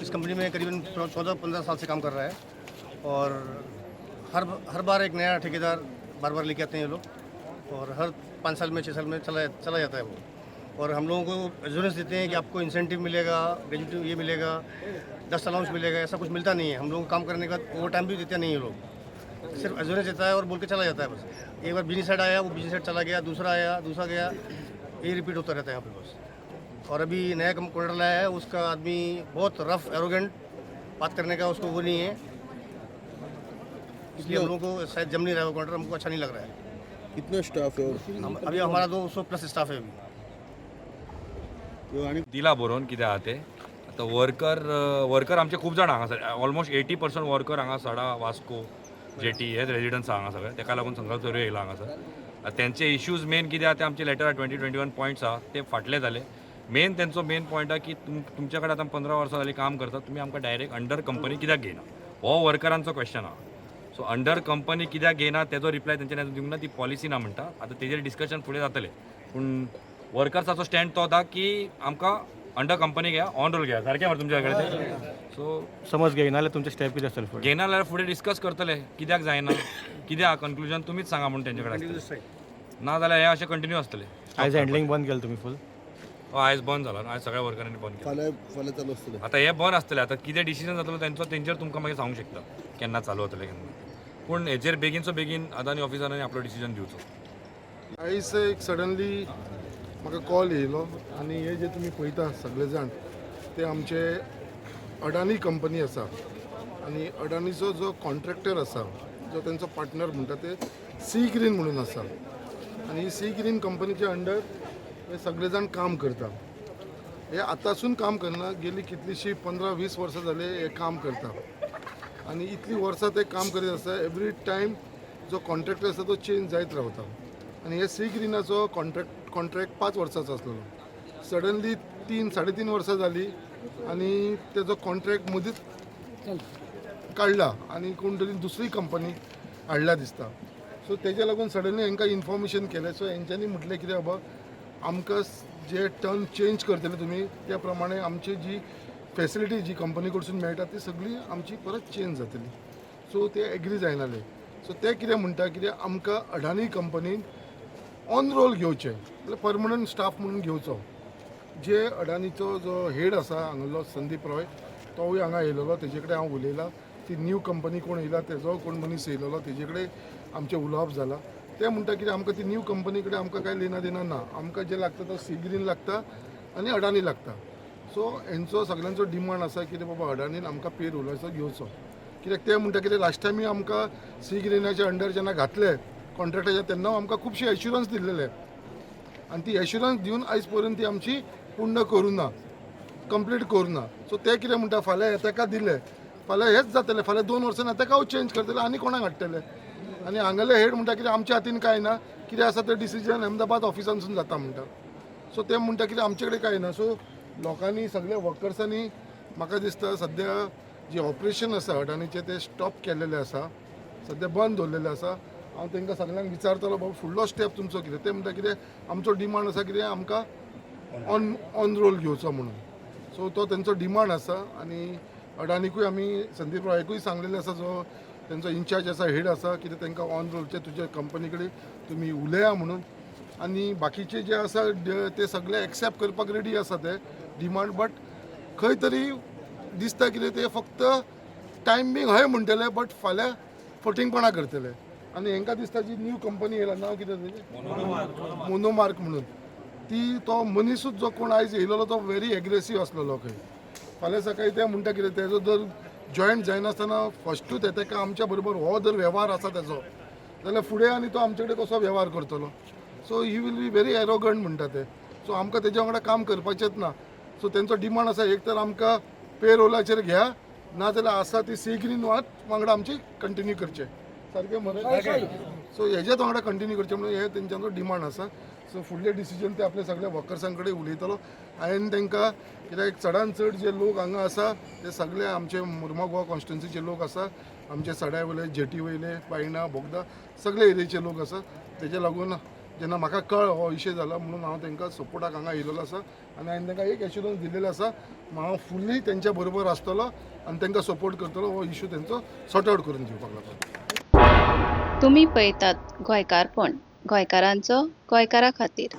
इस company में करीबन 14-15 साल से काम कर रहा है और हर हर बार एक नया ठेकेदार बार बार लेके आते हैं ये लोग और हर 5 साल में, 6 साल में चला चला जाता है वो। और हम लोगों को एश्योरेंस देते हैं कि आपको इंसेंटिव मिलेगा, ग्रेजुएटी ये मिलेगा, 10 अलाउंस मिलेगा। ऐसा कुछ मिलता नहीं है। हम लोगों को काम करने के बाद ओवर टाइम भी देते नहीं है लोग। सिर्फ एश्योरेंस देता है और बोल के चला जाता है बस। एक बार बिजनेस हेड आया, वो बिजनेस हेड चला गया, दूसरा आया, दूसरा गया, ये रिपीट होता रहता है यहाँ पे बस। और अभी नया कंप्यूटर लाया है, उसका आदमी बहुत रफ, एरोगेंट बात करने का उसको वो नहीं है। इसलिए हम लोगों को शायद जम नहीं रहा है वो काउंटर, हमको अच्छा नहीं लग रहा है। कितना स्टाफ है और हम अभी हमारा 200 प्लस स्टाफ है अभी। आनी दिला बरोवन कितें आहा तें। आतां वर्कर, वर्कर आमचे खूब जाण हांगासर, ऑलमोस्ट 80% वर्कर हांगा सडा, वास्को जेटी हेच रेजिडंट्स आहा हांगा सगळे। तेका लागून संकल्प चोरयो येयला हांगासर। आतां तेंचे इश्यूज मेन कितें आहा ते आमचे लेटर 20-21 पॉयंट्स आहा, ते फाटले जाले। मेन तेंचो मेन पॉयंट आहा की तुमच्या कडेन आतां 15 वर्सां जालीं काम करता, तुमी आमकां डायरेक्ट अंडर कंपनी कित्याक घेयना, हो वर्करांचो क्वेश्चन आहा। सो अंडर कंपनी कित्याक घेयना तेजो रिप्लाय तेंच्यांनी आजून दिवंक ना। ती पॉलिसी ना म्हणटा। आतां तेजेर डिस्कशन फुडें जातलें, पूण वर्कर्साचो स्टँड तो आसा की आमकां अंडर कंपनी घेया, ऑन रोल घेया। सारकें मरे तुमच्या कडेन? सो समज घेयना जाल्यार तुमचे स्टेप कितें आसतले फुडें? घेयना जाल्यार फुडें डिस्कस करतले, कित्याक जायना, कितें आहा कन्क्लुजन तुमीच सांगा म्हूण तेंचे कडेन आसतलें। ना जाल्यार हें अशें कंटिन्यू आसतलें। आयज हँडलिंग बंद केलें तुमी फूल? हय, आयज बंद जाला। आयज सगळ्या वर्करांनी बंद केलें। फाल्यां फाल्यां चालू आसतलें? आतां हें बंद आसतलें। आतां कितें डिसिजन जातलो तेंचो, तेंचेर तुमकां मागीर सांगूंक शकता केन्ना चालू जातलें, केन्ना। पूण हेजेर बेगीनचो बेगीन अदानी ऑफिसरांनी आपलो डिसिजन दिवचो। आयज एक सडनली म्हाका कॉल येयलो आनी हे जे तुमी पळयता सगळे जाण, ते आमचे अडानी कंपनी आसा आनी अडानीचो जो कॉन्ट्रॅक्टर आसा, जो तेंचो पार्टनर म्हणटा, ते सी ग्रीन म्हणून आसा। आनी सी ग्रीन कंपनीच्या अंडर हे सगळे जाण काम करता। हे आतांसून काम करना, गेली कितलीशीं 15-20 वर्सां जाली हे काम करता आनी इतलीं वर्सां ते काम करीत आसा। एवरी टायम जो कॉन्ट्रॅक्टर आसा तो चेंज जायत रावता आनी हे सी ग्रिनाचो कॉन्ट्रॅक्ट 5 वर्सांचो आसलेलो। सडनली 3-3.5 वर्सां जालीं आनी तेजो कॉन्ट्रॅक्ट मदींच काडला आनी कोण तरी दुसरी कंपनी हाडल्या दिसता। सो तेज्या लागून सडनली हांकां इन्फॉर्मेशन केलें। सो हेंच्यांनी म्हटलें कितें बाबा, आमकां जे टर्म चेंज करतले तुमी, त्या प्रमाणे आमची जी फेसिलिटी जी कंपनी कडसून मेळटा ती सगळी आमची परत चेंज जातली। सो ते एग्री जायनाले। सो ते कितें म्हणटा, कितें आमकां अडानी कंपनीन ऑन रोल घेवचें, म्हळ्यार परमनंट स्टाफ म्हणून घेवचो। जे अडानीचो जो हेड आसा हांगलो संदीप रॉय, तोवूय हांगा येयलेलो, तेजे कडेन हांव उलयलां। ती न्यू कंपनी कोण येयला तेजो कोण मनीस येयलेलो, तेजे कडेन आमचें उलोवप जालां। ते म्हणटा कितें, आमकां ती न्यू कंपनी कडेन आमकां कांय लेना देना ना, आमकां जें लागता तो सी ग्रीन लागता आनी अडानी लागता। सो हेंचो सगळ्यांचो डिमांड आसा कितें बाबा, अडानीन आमकां पे रोलाचो घेवचो, कित्याक ते म्हणटा कितें, लास्ट टायमूय आमकां सी ग्रीनाच्या अंडर जेन्ना घातले कॉन्ट्रॅक्टाच्या, तेन्ना आमकां खुबशे एश्युरन्स दिल्लेले आनी ती एश्युरन्स दिवन आयज पर्यंत ती आमची पूर्ण करूं ना, कंप्लीट करूं ना। सो ते कितें म्हणटा, फाल्यां ताका दिले, फाल्यां हेच जातलें, फाल्यां 2 वर्सां ताका चेंज करतले आनी कोणाक हाडटले। आनी हांगाले हेड म्हणटा कितें, आमच्या हातीन कांय ना, कितें आसा तें डिसिजन अहमदाबाद ऑफिसांसून जाता म्हणटा। सो ते म्हणटा कितें, आमचे कडेन कांय ना। सो लोकांनी, सगल्या वर्कर्सांनी, म्हाका दिसता सद्या जे ऑपरेशन आसा अडानीचें तें स्टॉप केल्लेलें आसा, सद्या बंद दवरलेलें आसा। हांव तांकां सगल्यांक विचारतलो, बाबा फुडलो स्टेप तुमचो कितें? ते म्हणटा कितें, आमचो डिमांड आसा कितें, आमकां ऑन ऑन रोल घेवचो म्हणून। सो तो तेंचो डिमांड आसा आनी अडानीकूय आमी, संदीप रॉयकूय सांगलेलें आसा, जो तेंचो इन्चार्ज आसा, हेड आसा, कितें तांकां ऑन रोलचे तुज्या कंपनी कडेन तुमी उलया म्हणून। आनी बाकीचे जे आसा ते सगळे एक्सेप्ट करपाक रेडी आसा ते डिमांड, बट खंय तरी दिसता कितें, ते फक्त टायम बींग हय म्हणटले, बट फाल्यां फटींगपणां करतले। आनी हेंकां दिसता जी न्यू कंपनी येयला, नांव कितें तेजें, मोनोमार्क म्हणून, ती तो मनिसूच जो कोण आयज येयलेलो तो व्हेरी एग्रेसीव आसलेलो खंय। फाल्यां सकाळी ते म्हणटा कितें, तेजो जर जॉयंट जायनासतना फस्टूच ताका आमच्या बरोबर हो जर वेव्हार आसा तेजो जाल्यार फुडें आनी तो आमचे कडेन कसो वेव्हार करतलो? So he will be very arrogant म्हणटा ते। सो आमकां तेज्या वांगडा काम करपाचेंच ना। सो तेंचो डिमांड आसा, एक तर आमकां पे रोलाचेर घ्या, नाजाल्यार आसा ती सी ग्रीन वांगडा आमची कंटिन्यू करचें। सारकें मरे? सो हेज्याच वांगडा कंटिन्यू करचें म्हणून हे तेंच्यांचो डिमांड आसा। सो फुडले डिसिजन ते आपल्या सगळ्या वर्कर्सां कडेन उलयतलो। हांवें तांकां, कित्याक चडान चड जे लोक हांगा आसा ते सगळे आमचे मुर्मो गोवा कॉन्स्टिट्युन्सीचे लोक आसा, आमचे सड्या वयले, जेटी वयले, बायणा, बोगदा, सगळे एरियेचे लोक आसा। तेजे लागून जेन्ना म्हाका कळ्ळो हो विशय जाला म्हणून हांव तांकां सपोर्टाक हांगा येयलेलो आसा आनी हांवें तांकां एक एश्युरन्स दिलेलो आसा, हांव फुल्ली तेंच्या बरोबर आसतलो आनी तांकां सपोर्ट करतलो, हो इशू तेंचो सॉर्ट आवट करून दिवपाक लागून. तुम्ही पळयतात गोंयकारपण, गोंयकारांचो गोंयकारा खातीर.